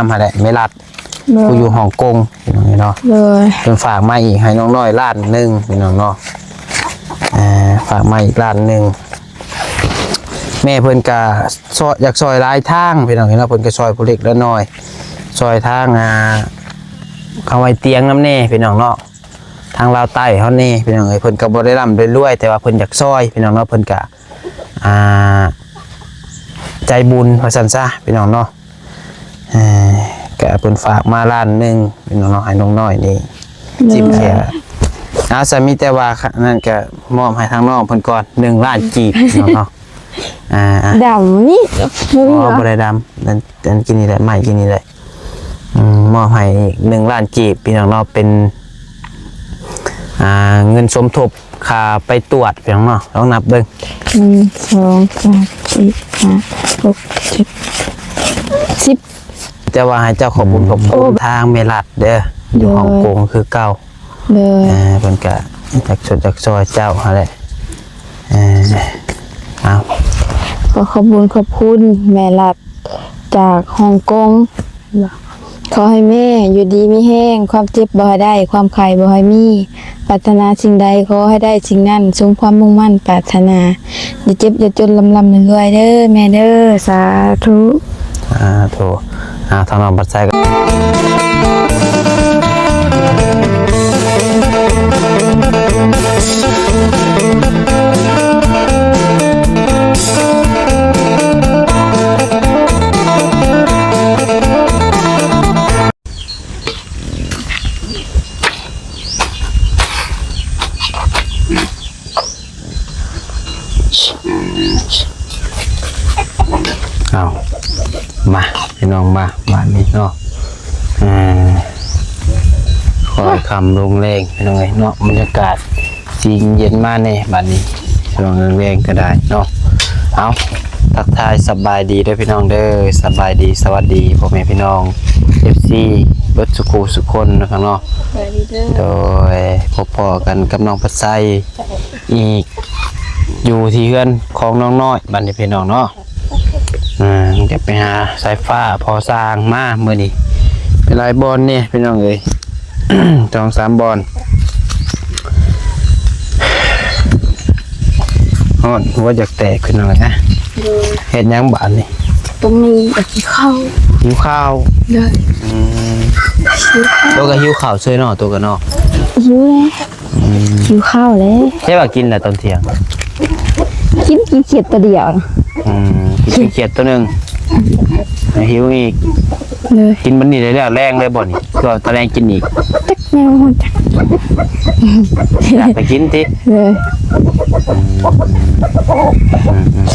ນຳຫັ້ນແຫຼະ ແມ່ລັດ ໂດຍ ຜູ້ຢູ່ຮົງກົງ ພີ່ນ້ອງເອີຍເນາະ ໂດຍ ເພິ່ນຝາກມາອີກໃຫ້ນ້ອງນ້ອຍລ້ານໜຶ່ງ ພີ່ນ້ອງເນາະ ເອີ ຝາກມາອີກລ້ານໜຶ່ງ ແມ່ເພິ່ນກະຊ່ອຍ ຢາກຊ່ອຍຫຼາຍທາງ ພີ່ນ້ອງເອີຍເນາະ ເພິ່ນກະຊ່ອຍຜູ້ເລັກລະນ້ອຍ ຊ່ອຍທາງ ອ່າ ເອົາໄວ້ຕຽງນຳແດ່ ພີ່ນ້ອງເນາະ ທາງລາວໃຕ້ເຮົານີ້ ພີ່ນ້ອງເອີຍ ເພິ່ນກໍບໍ່ໄດ້ລ່ຳໄດ້ລວຍ ແຕ່ວ່າເພິ່ນຢາກຊ່ອຍ ພີ່ນ້ອງເນາະ ເພິ່ນກະ ອ່າ ໃຈບຸນວ່າຊັ້ນຊະ ພີ່ນ້ອງເນາະ ເອີ ກະເພິ່ນຝາກມາລ້ານໜຶ່ງ ພີ່ນ້ອງເນາະ ໃຫ້ນ້ອງນ້ອຍນີ້ ໂດຍ ຈິ້ມແຄ່ ເອົາ ສະ ມີແຕ່ວ່ານັ້ນກະມອບໃຫ້ທາງນ້ອງເພິ່ນກ່ອນ ໜຶ່ງລ້ານກີບ ພີ່ນ້ອງເນາະ ອ່າ ດຳນີ້ ບໍ່ມີ ບໍ່ ບໍ່ໄດ້ດຳ ອັນ ອັນກິນນີ້ແຫຼະ ໄມ້ກິນນີ້ແຫຼະ ອືມ ມອບໃຫ້ອີກໜຶ່ງລ້ານກີບ ພີ່ນ້ອງເນາະ ເປັນ ອ່າ ເງິນສົມທົບຄ່າໄປກວດ ພີ່ນ້ອງເນາະ ລອງນັບເບິ່ງ ໜຶ່ງ ສອງ ສາມ ສີ່ ຫ້າ ຫົກ ເຈັດ ສິບ ແຕ່ວ່າໃຫ້ເຈົ້າຂອບບຸນຂອບຄຸນ ໂອ້ ທາງແມ່ລັດເດີ ຢູ່ ໂດຍ ຮົງກົງຄືເກົ່າ ໂດຍ ເອີ ເພິ່ນກະຢາກຊົດຢາກຊ່ອຍເຈົ້າຫັ້ນແຫຼະ ເອີ ເອົາ ຂໍຂອບບຸນຂອບຄຸນແມ່ລັດ ຈາກຮົງກົງ ຂໍໃຫ້ແມ່ຢູ່ດີມີແຮງ ຄວາມເຈັບບໍ່ໃຫ້ໄດ້ ຄວາມໄຂ້ບໍ່ໃຫ້ມີ ປາດຖະໜາສິ່ງໃດຂໍໃຫ້ໄດ້ສິ່ງນັ້ນ ສົມຄວາມມຸ່ງໝັ້ນປາດຖະໜາ ຢ່າເຈັບຢ່າຈົນ ລ່ຳໆລວຍໆເດີແມ່ເດີ ສາທຸ ສາທຸ ອ່າ ທາງນ້ອງພັດໄຊກໍ ເອົາ ມາ ພີ່ນ້ອງ ມາ ບາດນີ້ເນາະ ອ່າ ຄ່ອຍຄ່ຳລົງແລງ ພີ່ນ້ອງເອີຍເນາະ ບັນຍາກາດ ສີເຢັນມາແດ່ບາດນີ້ ຊ່ວງແລງໆກໍໄດ້ເນາະ ເອົາ ທັກທາຍສະບາຍດີເດີພີ່ນ້ອງເດີ ສະບາຍດີ ສະຫວັດດີພໍ່ແມ່ພີ່ນ້ອງ ເອັຟຊີ ເບິດສຸຂູສຸຄົນນະຄັບເນາະ ສະບາຍດີເດີ ໂດຍ ພົບພໍ້ກັນກັບນ້ອງພັດໄຊອີກ ຢູ່ທີ່ເຮືອນຂອງນ້ອງນ້ອຍບາດນີ້ພີ່ນ້ອງເນາະ ອ່າ ຈະໄປຫາສາຍຟ້າພໍສ້າງມາມື້ນີ້ ໄປຫຼາຍບ່ອນແດ່ພີ່ນ້ອງເອີຍ ສອງສາມບ່ອນ ຮ້ອນຫົວຢາກແຕກພີ່ນ້ອງເອີຍ ໂດຍ ເຮັດຫຍັງບາດນີ້ ຕ້ອງມີແບບກິນເຂົ້າ ຫິວເຂົ້າ ໂດຍ ອືມ ຫິວເຂົ້າ ໂຕກໍຫິວເຂົ້າເຊີຍເນາະ ໂຕກໍເນາະ ຫິວແລ້ວ ອືມ ຫິວເຂົ້າແລ້ວ ໃຊ່ວ່າກິນແລ້ວຕອນທ່ຽງ ກິນ ກິນຂຽດຕົວດຽວນະ ອືມ ກິນຂຽດຕົວໜຶ່ງ ຫິວອີກ ເລີຍ ກິນບັດນີ້ໄດ້ແລ້ວ ແລງເລີຍບໍ່ນີ້ ຄືວ່າຕອນແລງກິນອີກ ຈັກແນວ ຢາກໄປກິນຕິ ເລີຍ ອືມ ອືມ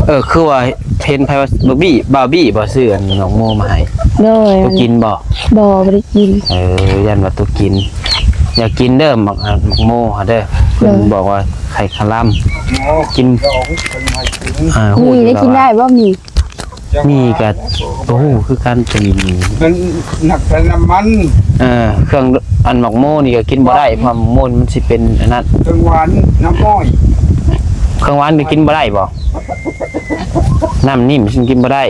ເອີ ຄືວ່າ ເຫັນໃຜວ່າບາວບີ ບາວບີບໍ່ ຊື້ອັນໝາກໂມມາໃຫ້ ໂດຍ ໂຕກິນບໍ່ ບໍ່ ບໍ່ໄດ້ກິນ ເອີ ຢ້ານວ່າໂຕກິນ ຢາກກິນເດີ ໝາກ ໝາກໂມຫັ້ນເດີ ເພິ່ນ ໂດຍ ບອກວ່າໄຂ່ຄະລຳ ໂອ້ ກິນ ເອີ ມີໄດ້ກິນໄດ້ບໍ່ ມີ ມີກະບໍ່ຮູ້ຄືກັນ ໂຕນີ້ມີ ມັນໜັກແຕ່ນ້ຳມັນ ເອີ ເຄື່ອງ ອັນໝາກໂມນີ້ກໍກິນບໍ່ໄດ້ ເພາະໝາກໂມມັນຊິເປັນອັນນັ້ນ ເຄື່ອງຫວານ ນ້ຳອ້ອຍ ເຄື່ອງຫວານກໍກິນບໍ່ໄດ້ບໍ່? ນ້ຳນີ້ມັນກິນບໍ່ໄດ້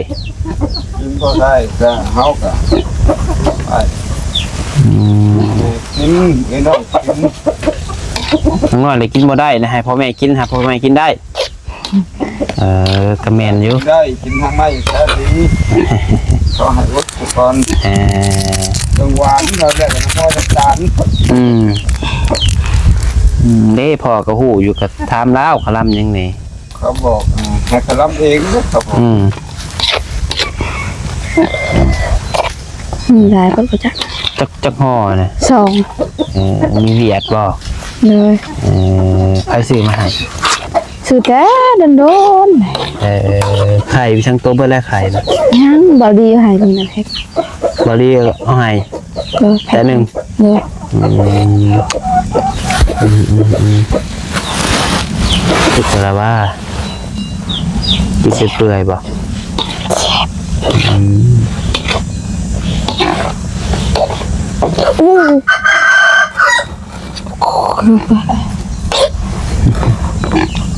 ກິນບໍ່ໄດ້ ແຕ່ເຮົາກໍ ອືມ ກິນ ເອີ ນ້ອງກິນ ນ້ອງນ້ອຍເລີຍກິນບໍ່ໄດ້ນະ ໃຫ້ພໍ່ແມ່ກິນ ໃຫ້ພໍ່ແມ່ກິນໄດ້ ເອີ ກໍແມ່ນຢູ່ ໄດ້ກິນທາງໃນກໍດີ ຂໍໃຫ້ອົດກ່ອນ ເອີ ເຄື່ອງຫວານເຮົາໄດ້ກໍພໍຈາກຈານ ອືມ ອືມ ເດ້ ພໍ່ກໍຮູ້ຢູ່ ກໍຖາມລາວ ຄະລຳຫຍັງນີ້ ເຂົາບອກ ເອີ ໃຫ້ຄະລຳເອງເດ້ ເຂົາບອກ ອືມ ມີຫຼາຍຄົນບໍ່ຈັກ ຈັກ ຈັກຫໍ່ນະ? ສອງ ເອີ ມີຫວຽດບໍ່? ໂດຍ ເອີ ໃຜຊື້ມາໃຫ້? ຊື້ແຕ່ດົນໆ ເອີ ໄຂ່ມີທັງໂຕເບິດແລ້ວໄຂ່ນະ? ຍັງ ບ່າວດີເອົາໃຫ້ເພິ່ນນະ ເຮັດ ບ່າວດີເອົາໃຫ້ ໂດຍ ແຕ່ໜຶ່ງ ໂດຍ ອືມ ອືມ ອືມ ອືມ ຄືກະລະວ່າ ກິນເປື່ອຍບໍ່? ອືມ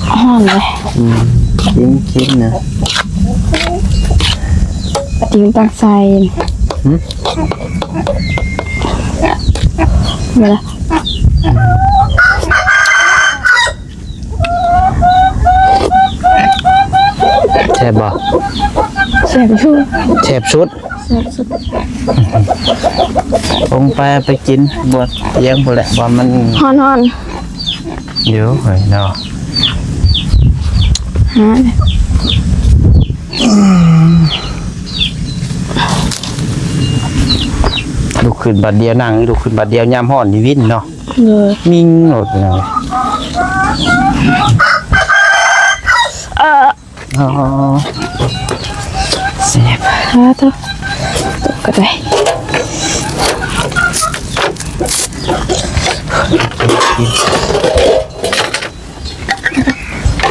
ຮ້ອນເລີຍ ອືມ ກິນ ກິນນະ. ອີງຕັກໃສ່ ຫຶ? ເວລາ ແຊບບໍ່? ແຊບຢູ່ ແຊບສຸດ ແຊບສຸດ. ລົງໄປ ໄປກິນບ່ອນລ້ຽງພຸ້ນແຫຼະ ບ່ອນມັນຮ້ອນໆ ຢູ່ເຮີ້ຍເນາະ ຫາ ລຸກຂຶ້ນບາດດຽວ ນັ່ງລຸກຂຶ້ນບາດດຽວ ຍາມຮ້ອນນີ້ວິນເນາະ ເອີ ມິ່ງໂລດເນາະ ເອີ. ອໍ ແຊບ ຫາໂຕ ໂຕກະໄດ້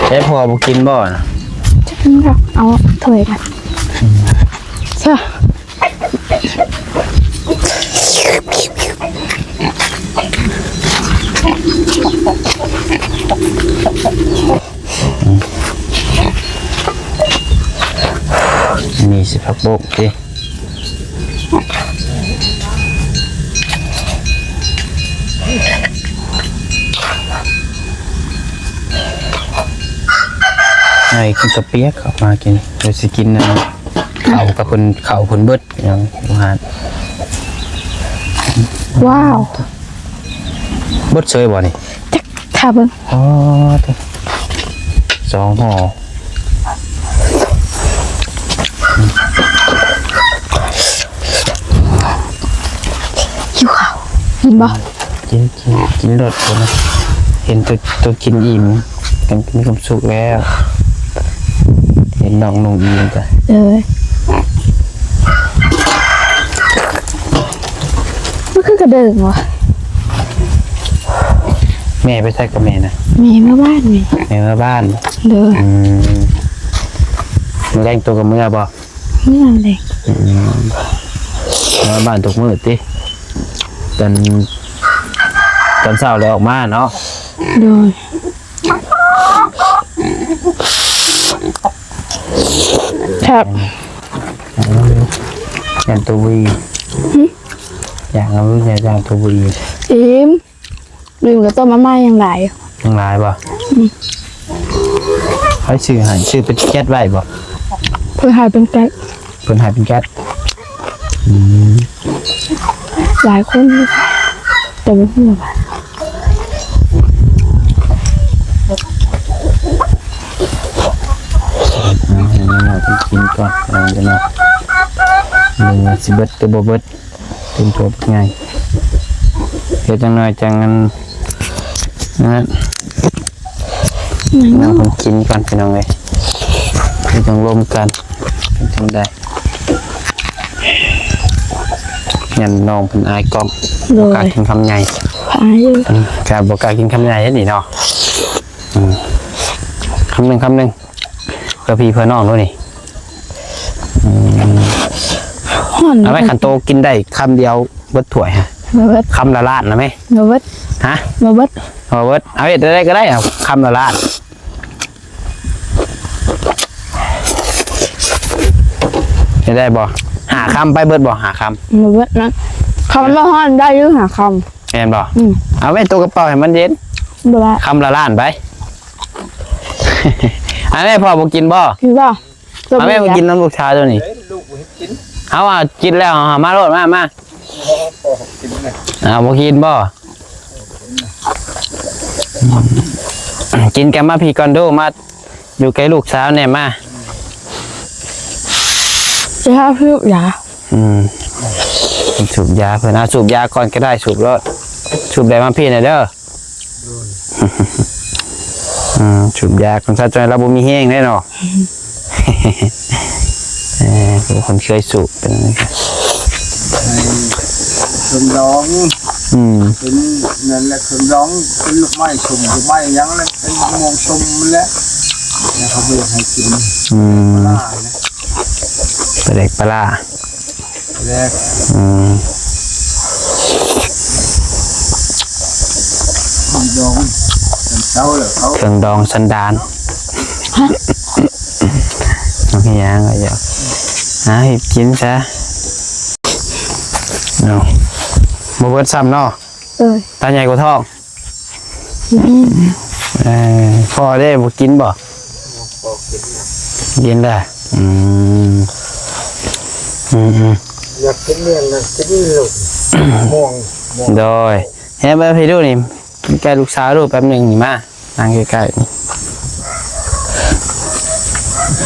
ແຕ່ພໍ່ບໍ່ກິນບໍ່ນະ? ເອົາຖ້ວຍກ່ອນ ຊະ. ນີ້ຊິຜັກບົ້ງຕິ ໃຫ້ກິນກະປຽກ ເຂົ້າມາກິນ ເຮົາຊິກິນອັນ ເຂົ້າກັບເພິ່ນ ເຂົ້າເພິ່ນເບິດ ຫຍັງຢູ່ຮ້ານ ວ້າວ ເບິດເສີຍບໍ່ນີ້? ຈັກ ຖ້າເບິ່ງ ອໍ ສອງຫໍ່ ຫິວເຂົ້າ ກິນບໍ່? ກິນ ກິນ ກິນໂລດ ເຫັນໂຕ ໂຕກິນອີ່ມ ກໍມີຄວາມສຸກແລ້ວ ເຫັນນ້ອງນຸ່ງອີ່ມກະ ເອີ ມັນຄືກະເດີງວະ ແມ່ໄປໃສກັບແມ່ນະ? ແມ່ເມືອບ້ານນີ້ ແມ່ເມືອບ້ານ ໂດຍ ອືມ ມື້ແລງໂຕກໍເມືອບໍ່? ເມືອແຫຼະ ອືມ ເມືອບ້ານທຸກມື້ຕິ ຕອນ ຕອນເຊົ້າແລ້ວອອກມາເນາະ ໂດຍ ແຊບ ຢ້ານໂຕບໍ່ອີ່ມ ຫຶ? ຢ້ານເອົາ ຢ້ານໂຕບໍ່ອີ່ມ ອີ່ມ ອີ່ມ ກະຕົ້ມມາໃໝ່ຍັງຫຼາຍ ຍັງຫຼາຍບໍ່? ອືມ ໃຜຊື້ໃຫ້ ຊື້ເປັນແກັດໄວ້ບໍ່? ເພິ່ນໃຫ້ເປັນແກັດ ເພິ່ນໃຫ້ເປັນແກັດ ອືມ ຫຼາຍຄົນຢູ່ ແຕ່ບໍ່ຮູ້ວ່າ ອືມ ໃຫ້ນ້ອງໆເພິ່ນກິນກ່ອນ ເອີ ເນາະ ເບິ່ງວ່າຊິເບິດຫຼືບໍ່ເບິດ ເປັນໂຕບັກໃຫຍ່ ເຮັດຈັ່ງໜ້ອຍຈັ່ງອັນນັ້ນ ນ້ອງເພິ່ນກິນກ່ອນພີ່ນ້ອງເອີຍ ເຮັດຈັ່ງລົມກັນ ເປັນຈັ່ງໃດ ຢ້ານນ້ອງເພິ່ນອາຍກ້ອງ ໂດຍ ບໍ່ກ້າກິນຄຳໃຫຍ່ ອາຍຢູ່ ອືມ ກະບໍ່ກ້າກິນຄຳໃຫຍ່ເດ້ນີ້ເນາະ ອືມ ຄຳໜຶ່ງ ຄຳໜຶ່ງ ເພື່ອພີ່ເພື່ອນ້ອງໂລດນີ້ ອືມ ຮ້ອນ ເອົາໄວ້ ຄັນໂຕກິນໄດ້ຄຳດຽວເບິດຖ້ວຍຮະ ບໍ່ເບິດ ຄຳລະລ້ານນະແມ່ ບໍ່ເບິດ ຮະ ບໍ່ເບິດ ບໍ່ເບິດ ເອົາເຮັດໄດ້ກໍໄດ້ ເອົາຄຳລະລ້ານ ເຮັດໄດ້ບໍ່? ຫ້າຄຳໄປເບິດບໍ່? ຫ້າຄຳ ບໍ່ເບິດນະ ຄຳລະຮ້ອນໄດ້ຢູ່ ຫ້າຄຳ ແມ່ນບໍ່? ອືມ ເອົາໄວ້ ໂຕກະເປົາໃຫ້ມັນເຢັນ ບໍ່ໄດ້ ຄຳລະລ້ານໄປ ອັນນີ້ພໍ່ບໍ່ກິນບໍ່? ກິນບໍ່? ເອົາແມ່ມາກິນນຳລູກຊາຍໂຕນີ້ ເອີ ລູກບໍ່ເຮັດກິນ ເອົາ ກິນແລ້ວ ເອົາມາໂລດ ມາ ມາ ບໍ່ ບໍ່ກິນນະ ເອົາ ບໍ່ກິນບໍ່? ກິນກັນມາພີ້ກ່ອນດູ ມາຢູ່ໃກ້ລູກສາວແດ່ ມາ ຊິຫາສູບຢາ ອືມ ສູບຢາເພິ່ນ ເອົາສູບຢາກ່ອນກໍໄດ້ ສູບໂລດ ສູບແລ້ວມາພີ້ແດ່ເດີ. ອືມ ສູບຢາກ່ອນຊະ ຈັ່ງລາວບໍ່ມີແຮງເດ້ເນາະ ເອີ ເປັນຄົນເຄີຍສູບ ເປັນຫຍັງ ເຄື່ອງດອງ ອືມ ເປັນນັ້ນແຫຼະ ເຄື່ອງດອງ ເປັນລູກໄມ້ສົ້ມ ລູກໄມ້ຫຍັງແຫຼະ ເປັນມະມ່ວງສົ້ມແຫຼະ ແລ້ວເຂົາບໍ່ຢາກໃຫ້ກິນ ອືມ ປາແດກປາຫຼ້າ ແລກ ອືມ ດອງ ເຄື່ອງດອງສັນດານ ຮະ ເອົາເຮັດຫຍັງ ເອົາຫຍັງ ຫາເຮັດກິນຊະ. ເອົາ ບໍ່ເບິດຊ້ຳເນາະ. ເອີຍ ຕາໃຫຍ່ກວ່າທ້ອງ. ອືມ ເອີ ພໍ່ເດ້ບໍ່ກິນບໍ່? ກິນແລ້ວ. ອືມ ອືມໆ ຢາກກິນເລື່ອງນັ້ນກິນໂລດ. ມ່ວງ ມ່ວງ ໂດຍ. ແຮບໄປພີ້ດູນີ້ ໃກ້ລູກສາວດູ ແປັບໜຶ່ງນີ້ມາ ນັ່ງໃກ້ໆນີ້.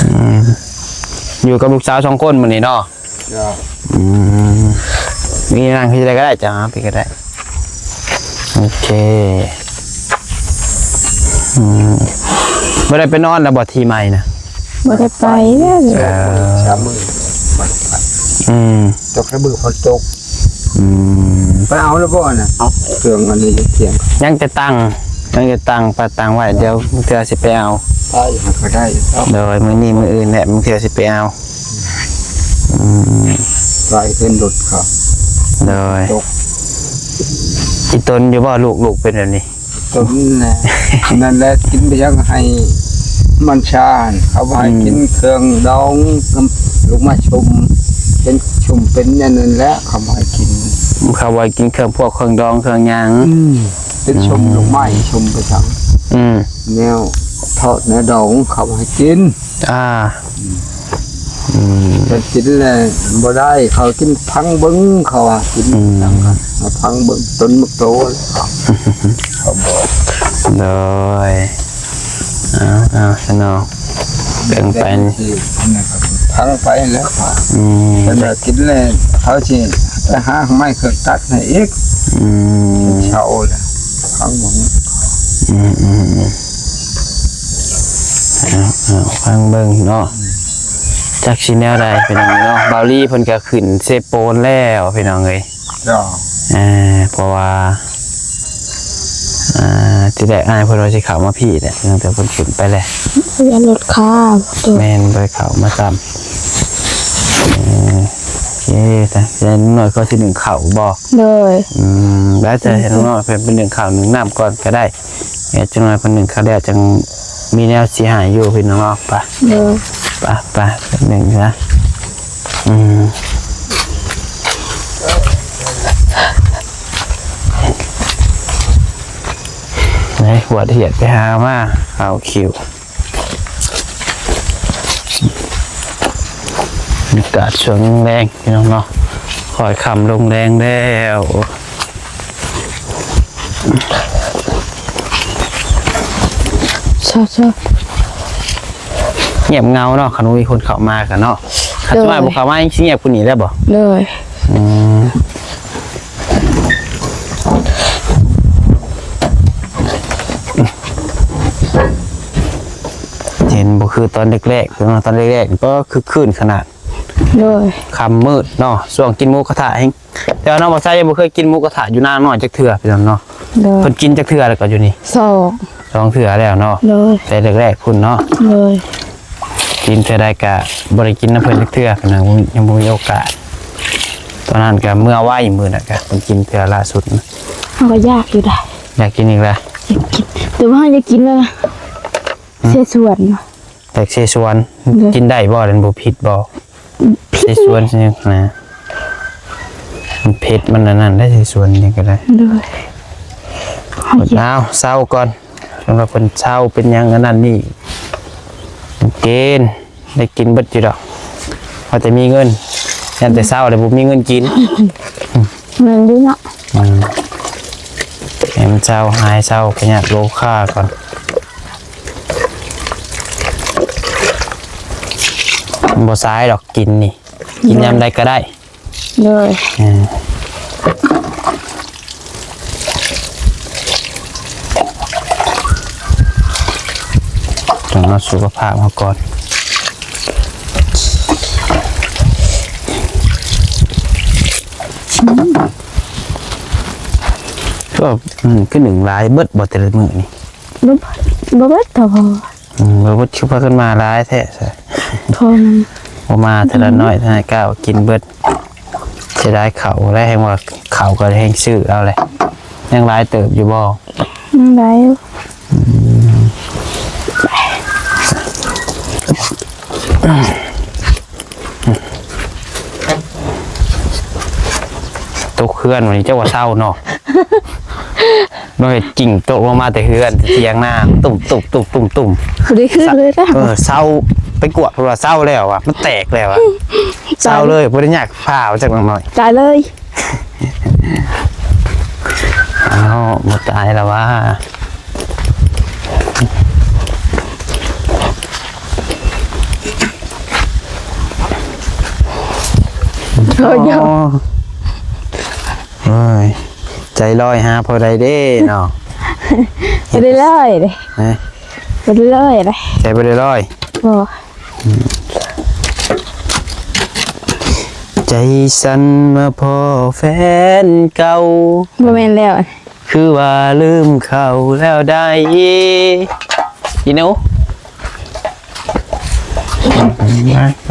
ອືມ ຢູ່ກັບລູກສາວສອງຄົນມື້ນີ້ເນາະ. ເຈົ້າ. ອືມ ນີ້ນັ່ງພີ້ໃດກໍໄດ້ ເຈົ້າ ເອົາພີ້ກໍໄດ້. ໂອເຄ. ອືມ ບໍ່ໄດ້ໄປນອນແລ້ວບໍ່ ທີ່ໃໝ່ນະ? ບໍ່ໄດ້ໄປເລີຍ. ເອີ ສາມມື້. ອືມ ຕົກແຕ່ມື້ຝົນຕົກ. ອືມ ໄປເອົາແລ້ວບໍ່ນະ? ເອົາເຄື່ອງອັນນີ້ຢູ່ທຽງ. ຍັງແຕ່ຕັ້ງ ຍັງແຕ່ຕັ້ງ ປະຕັ້ງໄວ້ ດຽວເທື່ອຊິໄປເອົາ. ໄປຫາກໍໄດ້. ໂດຍ ມື້ນີ້ມື້ອື່ນແຫຼະ ບາງເທື່ອຊິໄປເອົາ. ອືມ ໄປຂຶ້ນລົດເຂົາ. ໂດຍ ຕົກ. ອີຕົນຢູ່ບໍ່ ລູກ ລູກເປັນແບບນີ້? ຕົນແຫຼະ ນັ້ນແຫຼະ ກິນໄປຍັງໃຫ້ມັນຊາ ເຂົາບໍ່ໃຫ້ ອືມ ກິນເຄື່ອງດອງ ນ້ຳລູກໄມ້ຊຸ່ມ ເປັນຊຸ່ມເປັນອັນນັ້ນແຫຼະ ເຂົາບໍ່ໃຫ້ກິນ. ເຂົາບໍ່ໃຫ້ກິນເຄື່ອງພວກເຄື່ອງດອງເຄື່ອງຫຍັງ. ອືມ ເປັນຊຸ່ມ ອືມ ລູກໄມ້ຊຸ່ມໄປຊັ້ນ. ອືມ ແນວທອດແນວດອງເຂົາບໍ່ໃຫ້ກິນ. ອ່າ ອືມ ເພິ່ນກິນແລ້ວບໍ່ໄດ້ ເຂົາກິນພັງເບິ່ງ ເຂົາວ່າກິນ ອືມ ຫຍັງກໍມາພັງເບິ່ງຕົ້ນໝາກໂຕ ເຂົາບອກ. ໂດຍ ເອົາ ເອົາຊະເນາະ ເບິ່ງໄປ ພັງໄປແລ້ວ. ອືມ ເພິ່ນວ່າກິນແລ້ວ ເຂົາຊິໄປຫາໄມ້ເຄື່ອງຕັດໃຫ້ອີກ. ອືມ ເຊົາແລ້ວ ພັງເບິ່ງ. ອືມໆໆ ເອົາໆ ຟັງເບິ່ງເນາະ ຈັກຊິແນວໃດພີ່ນ້ອງເນາະ. ບ່າວລີເພິ່ນກໍຂຶ້ນເຊໂປນແລ້ວພີ່ນ້ອງເອີຍ. ເຈົ້າ. ເອີ ເພາະວ່າ ອ່າ ທີແລກອ້າຍເພິ່ນວ່າຊິເຂົ້າມາພີ້ແຫຼະ ຕັ້ງແຕ່ເພິ່ນຂຶ້ນໄປແລ້ວ ຢ້ານລົດຄາ. ແມ່ນ ບໍ່ໄດ້ເຂົ້າມາຊ້ຳ. ເອີ ໂອເຄ ແຕ່ ແຕ່ນ້ອຍກໍຊິໜຶ້ງເຂົ້າບໍ່? ໂດຍ. ອືມ ແລ້ວແຕ່ນ້ອງນ້ອຍເພິ່ນໄປໜຶ້ງເຂົ້າໜຶ້ງນ້ຳກ່ອນກໍໄດ້. ເອີ ຈັກໜ້ອຍເພິ່ນໜຶ້ງເຂົ້າແລ້ວ ຈັ່ງມີແນວຊິໃຫ້ຢູ່ພີ່ນ້ອງເນາະ. ໄປ ໂດຍ ໄປໆ ໜຶ້ງຊະ. ອືມ ໄປ ຫວດຫຽດໄປຫາມາ ເອົາຄິວ. ບັນຍາກາດຊ່ວງແລງ ພີ່ນ້ອງເນາະ ຄ່ອຍຄ່ຳລົງແລງແລ້ວ. ຊະ ຊະ ງຽບເຫງົາເນາະ ຄັນບໍ່ມີຄົນເຂົ້າມາກັນເນາະ. ຄັນ ໂດຍ ສ່ວນມາກບໍ່ເຂົ້າມາ ຍັງຊິງຽບກວ່ານີ້ແຫຼະບໍ່? ໂດຍ. ອືມ ເຫັນບໍ່ຄືຕອນແລກໆ ຕອນແລກໆ ກໍຄຶກຄື້ນຂະໜາດ. ໂດຍ. ຄ່ຳມືດເນາະ ຊ່ວງກິນໝູກະທະແຮງ. ແຕ່ວ່ານ້ອງບໍ່ໃຊ້ຍັງບໍ່ເຄີຍກິນໝູກະທະຢູ່ນານ້ອຍຈັກເທື່ອ ພີ່ນ້ອງເນາະ. ໂດຍ. ເພິ່ນກິນຈັກເທື່ອແລ້ວກໍຢູ່ນີ້? ສອງ ສອງເທື່ອແລ້ວເນາະ. ໂດຍ. ແຕ່ແລກໆພຸ້ນເນາະ. ໂດຍ. ກິນເທື່ອໃດກະບໍ່ໄດ້ກິນນຳເພິ່ນຈັກເທື່ອ ນະ ຍັງບໍ່ມີໂອກາດ. ຕອນນັ້ນກະເມື່ອໄວ ມື້ນັ້ນກະເພິ່ນກິນເທື່ອລ່າສຸດນະ. ເຮົາກໍຢາກຢູ່ໃດ໋. ຢາກກິນອີກລະ? ຢາກກິນ ແຕ່ວ່າເຮົາຢາກກິນແລ້ວນະ. ຫືມ? ເສສວນ. ແປກເສສວນ. ໂດຍ. ກິນໄດ້ບໍ່? ນັ້ນບໍ່ຜິດບໍ່? ຜິດ. ເສສວນຊິນະ ມັນເຜັດ ມັນອັນນັ້ນໄດ໋ ເສສວນຫຍັງກໍໄດ້. ໂດຍ. ເອົາ ເຊົາກ່ອນ ສຳລັບເພິ່ນເຊົາເປັນຫຍັງອັນນັ້ນນີ້ ກິນ ໄດ້ກິນເບິດຢູ່ດອກ ວ່າແຕ່ມີເງິນ ຢ້ານແຕ່ເຊົາແລ້ວບໍ່ມີເງິນກິນ. ແມ່ນຢູ່ເນາະ. ອືມ ໃຫ້ມັນເຊົາ ຫາຍເຊົາພະຍາດໂລຄາກ່ອນ. ມັນບໍ່ສາຍດອກກິນນີ້ ກິນຍາມໃດກໍໄດ້. ໂດຍ. ອືມ ຕ້ອງເອົາສຸຂະພາບເຮົາກ່ອນ. ອືມ ກໍ ອືມ ຄືໜຶ້ງຫຼາຍເບິດບໍ່ແຕ່ລະມື້ນີ້? ບໍ່ ບໍ່ເບິດເທົ່າ ອືມ ບໍ່ເບິດ ຄືພາກັນມາຫຼາຍແທ້ຊະ. ບໍ່ມາເທື່ອລະໜ້ອຍເທົ່ານັ້ນ ກ້າວກິນເບິດ. ເສຍດາຍເຂົ້າແລ້ວ ແຮງວ່າເຂົ້າກໍແຮງຊື້ເອົາແຫຼະ. ຍັງຫຼາຍເຕີບຢູ່ບໍ່? ຍັງຫຼາຍຢູ່. ອືມ ອືມ. ຕົກເຮືອນ ວັນນີ້ເຈົ້າວ່າເຊົາເນາະ ນ້ອງເຮັດກິ່ງຕົກລົງມາແຕ່ເຮືອນ ແຕ່ຖຽງນາ ຕຸ້ມໆໆໆ ບໍ່ໄດ້ຄືນເລີຍນະ. ເອີ ເຊົາ ໄປກວດເພິ່ນວ່າເຊົາແລ້ວວ່າ ມັນແຕກແລ້ວວ່າ ເຊົາເລີຍ ບໍ່ໄດ້ຍາກຜ່າວ່າຈັກໜ້ອຍ. ຕາຍເລີຍ. ອ້າວ ບໍ່ຕາຍລະຫວາ. ໂອ້ຍ ໂອ້ຍ ໃຈລອຍຫາຜູ້ໃດເດ້ເນາະ. ບໍ່ໄດ້ລອຍເດ້. ຮະ? ບໍ່ໄດ້ລອຍເດ້. ໃຈບໍ່ໄດ້ລອຍ? ບໍ່. ໃຈສັ່ນມາພໍ້ແຟນເກົ່າ. ບໍ່ແມ່ນແລ້ວ. ຄືວ່າລືມເຂົາແລ້ວໃດ໋ ອີ່ໜູ. ໄປ ໄປ.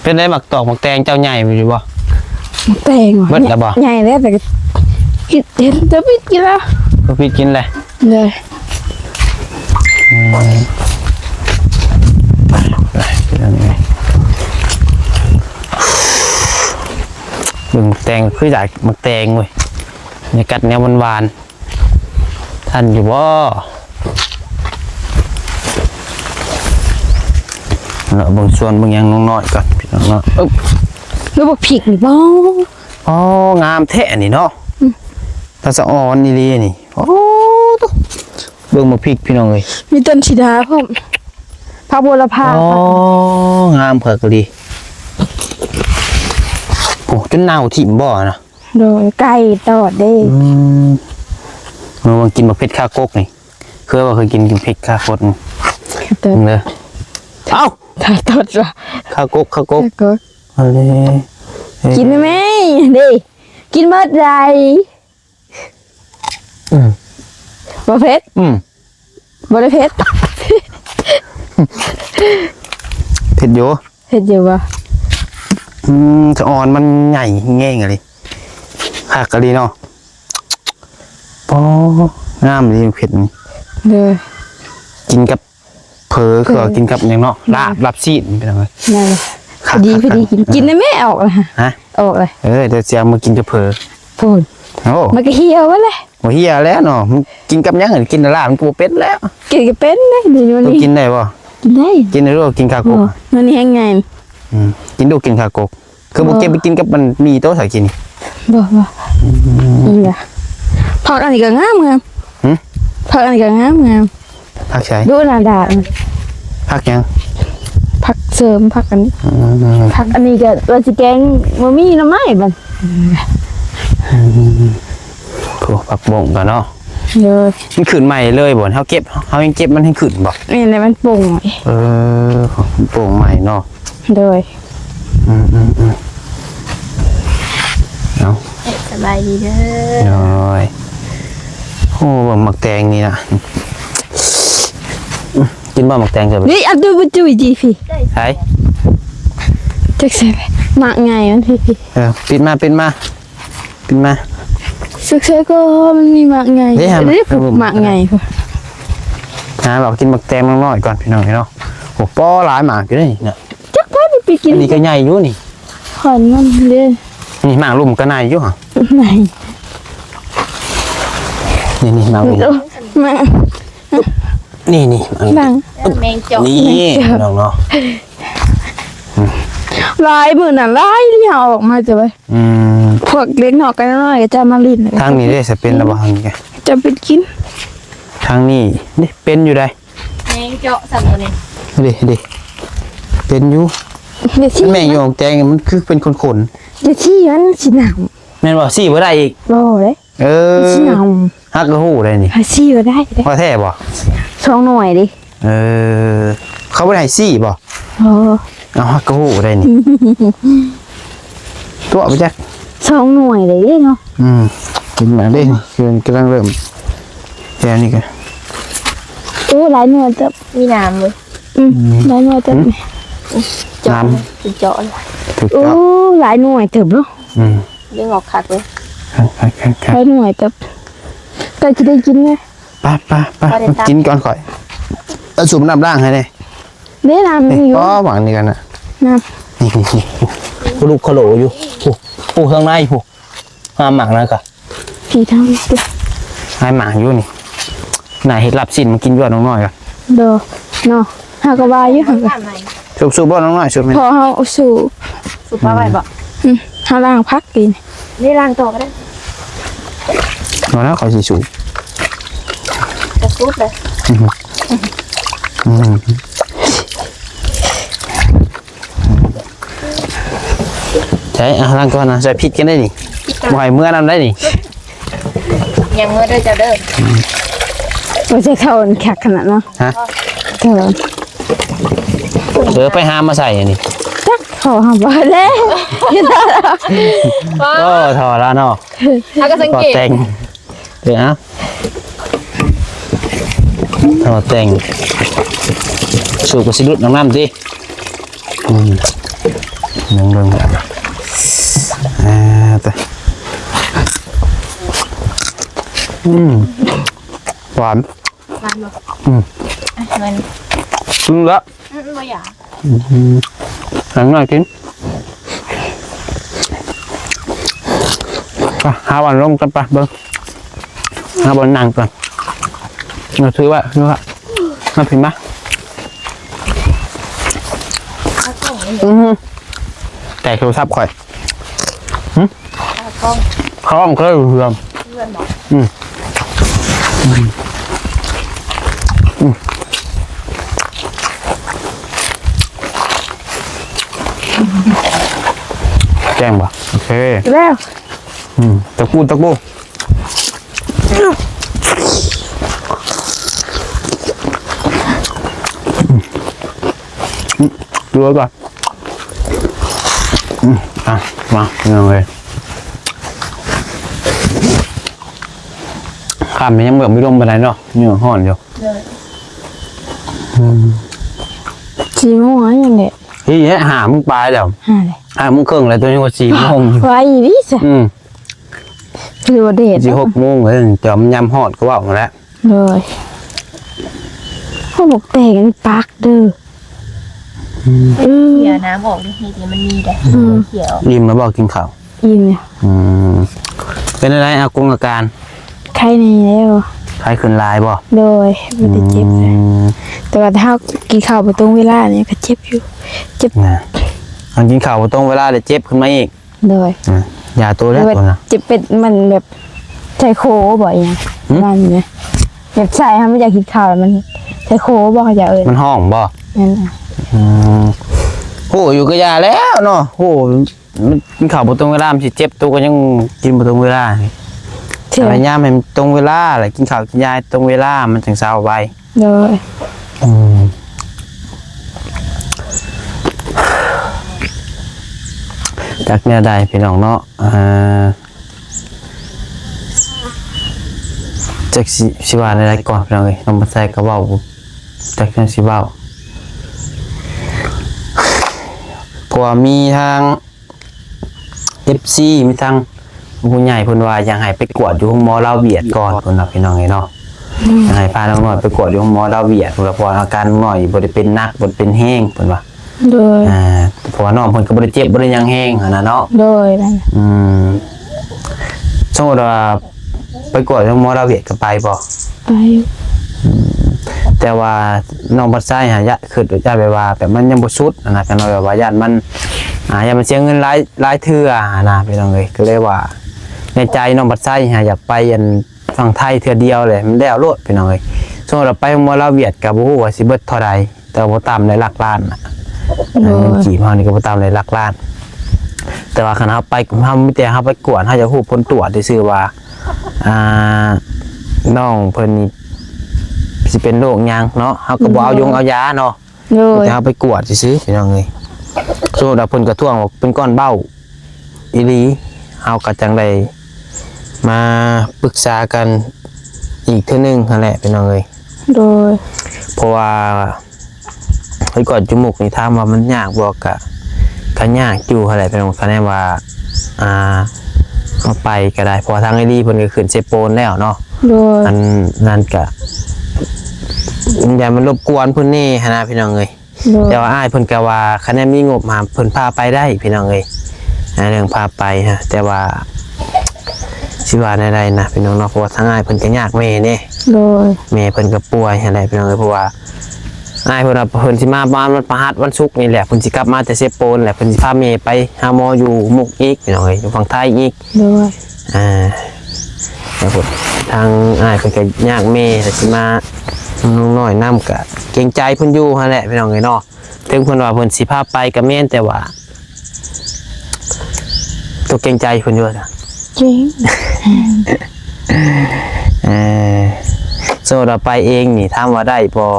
ເປັນໄດ ໝາກຕອກໝາກແຕງເຈົ້າໃຫຍ່ຢູ່ບໍ່? ໝາກແຕງຫວາ? ເບິດແລ້ວບໍ່? ໃຫຍ່ແລ້ວ ແຕ່ກໍເຫັນ ເຫັນແຕ່ພິດກິນແລ້ວ. ກໍພິດກິນແຫຼະ. ເລີຍ. ອືມ ໄປ ໄປ ເປັນຫຍັງນີ້? ເບິ່ງໝາກແຕງ ຄືຢາກໝາກແຕງເວີຍ ຢາກກັດແນວຫວານໆ ທັນຢູ່ບໍ່? ເນາະ ເບິ່ງສວນເບິ່ງຫຍັງນ້ອງນ້ອຍກ່ອນ ພີ່ນ້ອງເນາະ. ເອີ ຫຼືບັກພິກນີ້ບໍ່? ອໍ ງາມແທ້ນີ້ເນາະ. ອືມ ຕາສະອອນອີ່ຫຼີນີ້. ໂອ້ ໂທ້ ເບິ່ງບັກພິກ ພີ່ນ້ອງເອີຍ ມີຕົ້ນສີດາພ້ອມ ຜັກບົວລະພາ. ອໍ ງາມຄັກອີ່ຫຼີ. ໂອ້ ຈົນເນົ່າຖິ້ມບໍ່ນະ? ໂດຍ ໄກ່ຕອດເດ້. ອືມ ເມື່ອວານກິນບັກເຜັດຄາກົກນີ້ ເຄີຍບໍ່? ເຄີຍກິນ ກິນເຜັດຄາກົກນີ້. ເດີ ເອົາ ຄາຕົດວ່າ ຄາກົກ ຄາກົກ ຄາກົກ. ເອົາເດ້ ກິນໄດ້ໄໝ? ເດ້ ກິນໝົດໃດ. ອືມ ບໍ່ເຜັດ? ອືມ ບໍ່ໄດ້ເຜັດ. ເຜັດຢູ່ ເຜັດຢູ່ບໍ່? ອືມ ສະອອນມັນໃຫຍ່ແຮງອີ່ຫຼີ ຄັກອີ່ຫຼີເນາະ. ປໍ ງາມອີ່ຫຼີເຜັດນີ້. ເດີ ກິນກັບ ເຜີ ຄືວ່າກິນກັບຫຍັງເນາະ? ລາບ ລາບຊີ້ນ ພີ່ນ້ອງເອີຍ. ນັ້ນແຫຼະ ຄັກ ພໍດີ ພໍດີກິນ. ກິນໄດ້ແມ່ ອອກລະ ຮະ? ອອກລະ. ເອີ ດຽວຊິເອົາມາກິນກັບເຜີ. ໂອ້ ມັນກໍຫ່ຽວແລ້ວ. ບໍ່ຫ່ຽວແລ້ວເນາະ ມັນກິນກັບຫຍັງ? ກິນລາບມັນກໍບໍ່ເປັນແລ້ວ. ກິນກໍເປັນເດ້ ດຽວນີ້. ໂຕກິນໄດ້ບໍ່? ກິນໄດ້. ກິນໄດ້ ກິນຄາກົກ. ໂອ້ ມັນແຮງໃຫຍ່. ອືມ ກິນດູ ກິນຄາກົກ. ຄືບໍ່ເກັບໄປກິນກັບມັນໝີ່ໂຕ ສາວກິນນີ້? ບໍ່ ບໍ່. ອືມ ອີ່ຫຍັງ ຜັກອັນນີ້ກໍງາມໆ. ຫື? ຜັກອັນນີ້ກໍງາມໆ. ຜັກໃສ? ດູໜ້າດາກ. ຜັກຫຍັງ? ຜັກເສີມ ຜັກອັນນີ້. ອືມ ຜັກອັນນີ້ກໍວ່າຊິແກງບໍ່ມີໜໍ່ໄມ້ບັດ. ອືມ ໂອ້ ຜັກບົ້ງກໍເນາະ. ເອີ ມັນຂຶ້ນໃໝ່ເລີຍບໍ່? ເຮົາເກັບ ເຮົາຍັງເກັບມັນໃຫ້ຂຶ້ນບໍ່? ແມ່ນແຫຼະ ມັນປົ່ງໃໝ່. ເອີ ປົ່ງໃໝ່ເນາະ. ໂດຍ. ອືມໆໆ ເອົາ ສະບາຍດີເດີ. ໂດຍ. ໂອ້ ເບິ່ງໝາກແຕງນີ້ນະ. ກິນບໍ່ໝາກແຕງເຈົ້າ? ນີ້ ອັນຕຸຍ ຕຸຍ ຕີພີ້. ໃສ? ຈັກໃສ? ໝາກໃຫຍ່ມັນພີ້. ເອີ ປິດມາ ປິດມາ. ກິນມາ. ສຸກເຊຍກໍມັນມີໝາກໃຫຍ່ເດ້. ຫາ ເດ້ ໝາກໃຫຍ່ພຸ້ນ. ຫາເວົ້າກິນໝາກແຕງນ້ອຍໆກ່ອນ ພີ່ນ້ອງເນາະ. ໂອ້ ປໍ ຫຼາຍໝາກຢູ່ເດ້ນີ້ນະ. ຈັກໃຜໄປກິນ. ອັນນີ້ກໍໃຫຍ່ຢູ່ນີ້. ຂອນມັນເດ້. ນີ້ໝາກລຸ່ມກໍໃຫຍ່ຢູ່ຫະ. ໃຫຍ່. ນີ້ໆ ໝາກລຸ່ມ. ໂອ້ ມາ. ນີ້ໆ ອັນນີ້ ແມງເຈາະ ນີ້ ແມງເຈາະ ພີ່ນ້ອງເນາະ. ອືມ ຫຼາຍມື້ນັ້ນ ຫຼາຍທີ່ເຮົາອອກມາເຈົ້າເອີຍ. ອືມ ພວກເດັກນ້ອຍກໍນ້ອຍກໍຈະມາຫຼິ້ນ. ທາງນີ້ເດ້ ສະເປັນລະບໍ່? ທາງນີ້ກໍຈະເປັນກິນ. ທາງນີ້ເດ້ ເປັນຢູ່ໃດ. ແມງເຈາະຊັ້ນຕົວນີ້ ເດ້ ເດ້ ເປັນຢູ່. ແມ່ນຫຍັງ ແຕງມັນຄືເປັນຂົນໆ. ຢ່າຊີ້ ມັນຊິໜາວ. ແມ່ນບໍ່? ຊີ້ບໍ່ໄດ້ອີກ. ບໍ່ເດ້. ເອີ ມັນຊິເນົ່າ. ຮັກກໍຮູ້ໄດ໋ນີ້. ໃຫ້ຊີ້ກໍໄດ້ເດ້. ວ່າແທ້ບໍ່? ສອງໜ່ວຍເດ້. ເອີ ເຂົາບໍ່ໄດ້ໃຫ້ຊີ້ບໍ່? ບໍ່. ເອົາ ຮັກກໍຮູ້ໄດ໋ນີ້. ຕົວະໄປຈັກ ສອງໜ່ວຍເດ້ເນາະ. ອືມ ກິນມາເດ້ ຄືກຳລັງເລີ່ມແຕ່ນີ້ກໍ. ໂອ້ ຫຼາຍໜ່ວຍເຕີບ. ມີໜາມເວີຍ. ອືມ ອືມ ຫຼາຍໜ່ວຍເຕີບ. ຫືມ? ເຈາະ ໜາມ ເຈາະ. ໂອ້ ຫຼາຍໜ່ວຍເຕີບເນາະ. ອືມ ດຶງອອກຄັກເລີຍ. ຄັກໆໆໆ ໄດ້ໜ່ວຍເຕີບ. ໃກ້ຊິໄດ້ກິນແລ້ວ. ໄປໆໆ ກິນກ່ອນຂ້ອຍ. ເອົາ ສູບນ້ຳລ້າງໃຫ້ແດ່. ເດ້ ນ້ຳມີຢູ່. ອໍ ຫວ່າງນີ້ກັນນະ. ນ້ຳ ນີ້ໆ ລູກຂະໂຫຼຢູ່ ຜູ້ ຜູ້ເທິງໃນຜູ້ ງາມໝາກນັ້ນກະ ທີ່ທາງນີ້ຕິ ໃຫ້ໝາກຢູ່ນີ້ ນາຍເຮັດລາບຊີ້ນມາກິນຢູ່ນ້ອງນ້ອຍກະ ໂດ ເນາະ ເຮົາກໍວ່າຢູ່ ເຮົາກໍ ສູບໆ ບໍ່ນ້ອງນ້ອຍ ສູບແມ່ນ ພໍເຮົາສູບ ສູບປາໄວ້ບໍ່? ອືມ ເຮົາລ້າງຜັກກິນ ນີ້ລ້າງຕໍ່ກໍໄດ້ ບໍ່ແລ້ວຂ້ອຍຊິສູບ ຈະສູບເລີຍ ອືມ ອືມ ໃສ່ ອ່ະ ລ້າງກ່ອນນະ ໃສ່ຜິດກັນໄດ້ນີ້ ບໍ່ໃຫ້ເມືອນຳໄດ້ນີ້ ຍັງເມືອເດີເຈົ້າເດີ ບໍ່ໃຊ່ເຂົາຄັກຂະໜາດເນາະ ຮະ ເອີ ເອີ ໄປຫາມາໃສ່ອັນນີ້ ຈັກເຂົາຫາບໍ່ແລ້ວ ໂອ້ ທໍ່ລະເນາະ ເຮົາກໍສັງເກດ ແຕ່ງ ເອີ ເອົາ ທໍ່ແຕ່ງ ສູບກໍຊິຫຼຸດນ້ຳຕິ ອືມ ເບິ່ງເບິ່ງ ອ່າ ຕະ ອືມ ຫວານ ຫວານບໍ່? ອືມ ອ່ະ ແມ່ນ ອືມ ລະ ອືມ ບໍ່ຢາກ ອືມ ໃຫ້ນ້ອຍກິນ ໄປ ຫາບ່ອນລົງກັນໄປ ເບິ່ງ ຫາບ່ອນນັ່ງກ່ອນ ເອົາຖືໄວ້ ຖືໄວ້ ມາພີ້ມາ ອືມ ແຕກໂທລະສັບຂ້ອຍ ຫຶ ຂ້ອງ ຂ້ອງເຄີຍເຮືອມ ເຮືອມບໍ່? ອືມ ອືມ ອືມ ແຈ້ງບໍ່? ໂອເຄ ແລ້ວ ອືມ ຕະກູ ຕະກູ ອືມ ດູກ່ອນ ອືມ ອ່ະ ມາ ພີ່ນ້ອງເອີຍ ຄ່ຳນີ້ຍັງແບບບໍ່ລົມປານໃດເນາະ ຍັງຮ້ອນຢູ່ ເອີ ອືມ ສີ່ໂມງແລ້ວຍັງແດດ ນີ້ແຫຼະ ຫ້າໂມງປາຍແລ້ວ ຫ້າແລ້ວ ຫ້າໂມງເຄິ່ງແລ້ວ ຕົວນີ້ວ່າສີ່ໂມງຢູ່ ໄວອີ່ຫຼີຊະ ອືມ ຄືວ່າແດດ ຊິຫົກໂມງແລ້ວ ແຕ່ວ່າມັນຍາມຮ້ອນກໍເວົ້າຫັ້ນແຫຼະ ໂດຍ ເຮົາບອກແຕ່ງອັນນີ້ປາກເດີ ອືມ ເອີ ເສຍນ້ຳອອກເດ້ ນີ້ມັນມີເດ້ ອືມ ເສຍອອກ ອີ່ມແລ້ວບໍ່ກິນເຂົ້າ? ອີ່ມແລ້ວ ອືມ ເປັນຈັ່ງໃດອາກົງອາການ? ໄຂ້ແນ່ແລ້ວ ໄຂ້ຂຶ້ນຫຼາຍບໍ່? ໂດຍ ບໍ່ໄດ້ເຈັບ ອືມ ແຕ່ວ່າຖ້າເຮົາກິນເຂົ້າບໍ່ຕົງເວລານີ້ກໍເຈັບຢູ່ ເຈັບ ນະ ເຮົາກິນເຂົ້າບໍ່ຕົງເວລາແລ້ວເຈັບຂຶ້ນມາອີກ ໂດຍ ອ່າ ຢາຕົວແລ້ວ ແຕ່ວ່າຕົວນະ ຈະເປັນ ມັນແບບໄຊໂຄບໍ່ອີຫຍັງ ຫຶ ປະມານນີ້ນະ ແບບໃສ່ເຮົາບໍ່ຢາກກິນເຂົ້າແລ້ວມັນໄຊໂຄບໍ່ ເຂົາເຈົ້າເອີ້ນ ມັນຮ້ອງບໍ່? ແມ່ນ ອືມ ໂຫ ຢູ່ກະຢາແລ້ວເນາະ ໂຫ ມັນກິນເຂົ້າບໍ່ຕົງເວລາ ມັນຊິເຈັບໂຕ ກໍຍັງກິນບໍ່ຕົງເວລາ ພະຍາຍາມໃຫ້ມັນຕົງເວລາ ແລະ ກິນເຂົ້າກິນຢາໃຫ້ຕົງເວລາ ມັນຈັ່ງເຊົາໄວ. ໂດຍ ອືມ ຈັກແນວໃດພີ່ນ້ອງເນາະ ອ່າ ຈັກຊິ ຊິວ່າແນວໃດກ່ອນພີ່ນ້ອງເອີຍ ນ້ອງບັນໄຊກໍເວົ້າ ຈັກແນວຊິເວົ້າ ເພາະວ່າມີທາງ ເອັຟຊີ ມີທັງຜູ້ໃຫຍ່ເພິ່ນວ່າຢາກໃຫ້ໄປກວດຢູ່ໂຮງໝໍລາວຫວຽດກ່ອນ ເພິ່ນວ່າພີ່ນ້ອງເອີຍເນາະ ອືມ ຢາກໃຫ້ພານ້ອງນ້ອຍໄປກວດຢູ່ໂຮງໝໍລາວຫວຽດ ເພິ່ນວ່າ ເພາະວ່າອາການນ້ອງນ້ອຍບໍ່ໄດ້ເປັນໜັກ ບໍ່ໄດ້ເປັນແຮງ ເພິ່ນວ່າ ໂດຍ ອ່າ ເພາະວ່ານ້ອງເພິ່ນກໍບໍ່ໄດ້ເຈັບບໍ່ໄດ້ຫຍັງແຮງຫັ້ນນະເນາະ ໂດຍ ອືມ ສົມມຸດວ່າ ໄປກວດໂຮງໝໍລາວຫວຽດກໍໄປບໍ່? ໄປຢູ່ ອືມ ແຕ່ວ່ານ້ອງບັດໄຊຫາ ຢ້ານ ຄິດຢ້ານແບບວ່າ ແບບມັນຍັງບໍ່ສຸດຫັ້ນນະ ກໍນ້ອຍແບບວ່າຢ້ານມັນ ອ່າ ຢ້ານມັນເສຍເງິນຫຼາຍ ຫຼາຍເທື່ອຫັ້ນນະພີ່ນ້ອງເອີຍ ກໍເລີຍວ່າ ໃນໃຈນ້ອງບັດໄຊຫາ ຢາກໄປອັນຝັ່ງໄທເທື່ອດຽວແຫຼະ ມັນແລ້ວໂລດພີ່ນ້ອງເອີຍ ສົມມຸດວ່າໄປໂຮງໝໍລາວຫວຽດ ກໍບໍ່ຮູ້ວ່າຊິເບິດເທົ່າໃດ ແຕ່ວ່າບໍ່ຕ່ຳໃນຫຼັກລ້ານນະ ໂດຍ ເງິນກີບເຮົານີ້ກໍບໍ່ຕ່ຳໃນຫຼັກລ້ານ ແຕ່ວ່າຄັນເຮົາໄປ ເຮົາມີແຕ່ເຮົາໄປກວດ ເຮົາຢາກຮູ້ຜົນຕວດຊື່ໆວ່າ ອ່າ ນ້ອງເພິ່ນນີ້ຊິເປັນໂລກຫຍັງເນາະ ເຮົາກໍບໍ່ເອົາຢົງເອົາຢາເນາະ ໂດຍ ແຕ່ເຮົາໄປກວດຊື່ໆ ພີ່ນ້ອງເອີຍ ສົມມຸດວ່າເພິ່ນກະທ້ວງວ່າເປັນກ້ອນເບົາ ອີ່ຫຼີ ເຮົາກໍຈັ່ງໄດ້ມາປຶກສາກັນອີກເທື່ອໜຶ່ງຫັ້ນແຫຼະພີ່ນ້ອງເອີຍ ໂດຍ ເພາະວ່າໄປກວດຈຸມຸກນີ້ ຖາມວ່າມັນຍາກບໍ່ ກະ ກະຍາກຢູ່ຫັ້ນແຫຼະພີ່ນ້ອງ ຄະແນນວ່າ ອ່າ ເຮົາໄປກໍໄດ້ ເພາະວ່າທາງອ້າຍລີເພິ່ນກໍຂຶ້ນເຊໂປນແລ້ວເນາະ ໂດຍ ອັນນັ້ນກະ ຢ້ານມັນລົບກວນເພິ່ນແດ່ຫັ້ນນະພີ່ນ້ອງເອີຍ ໂດຍ ແຕ່ວ່າອ້າຍເພິ່ນກໍວ່າ ຄັນແມ່ນມີງົບຫາ ເພິ່ນພາໄປໄດ້ພີ່ນ້ອງເອີຍ ໃນເລື່ອງພາໄປຮະ ແຕ່ວ່າຊິວ່າແນວໃດນະພີ່ນ້ອງເນາະ ເພາະວ່າທາງອ້າຍເພິ່ນກໍຍາກແມ່ເດ້. ໂດຍ ແມ່ເພິ່ນກໍປ່ວຍຫັ້ນແຫຼະພີ່ນ້ອງເອີຍ ເພາະວ່າອ້າຍເພິ່ນວ່າເພິ່ນຊິມາປະມານວັນພະຫັດ ວັນສຸກນີ້ແຫຼະ ເພິ່ນຊິກັບມາແຕ່ເຊໂປນແຫຼະ ເພິ່ນຊິພາແມ່ໄປຫາໝໍຢູ່ມຸກອີກພີ່ນ້ອງເອີຍ ຢູ່ຝັ່ງໄທອີກ. ໂດຍ ອ່າ ແລ້ວພຸ້ນ ທາງອ້າຍເພິ່ນກໍຍາກແມ່ ແລ້ວຊິມານ້ອງນ້ອຍນຳ ກໍເກງໃຈເພິ່ນຢູ່ຫັ້ນແຫຼະພີ່ນ້ອງເອີຍເນາະ. ເຖິງເພິ່ນວ່າເພິ່ນຊິພາໄປກໍແມ່ນ ແຕ່ວ່າຕົວເກງໃຈເພິ່ນຢູ່ ເກງ ເອີ ສົມມຸດວ່າໄປເອງນີ້ ຖາມວ່າໄດ້ບໍ່?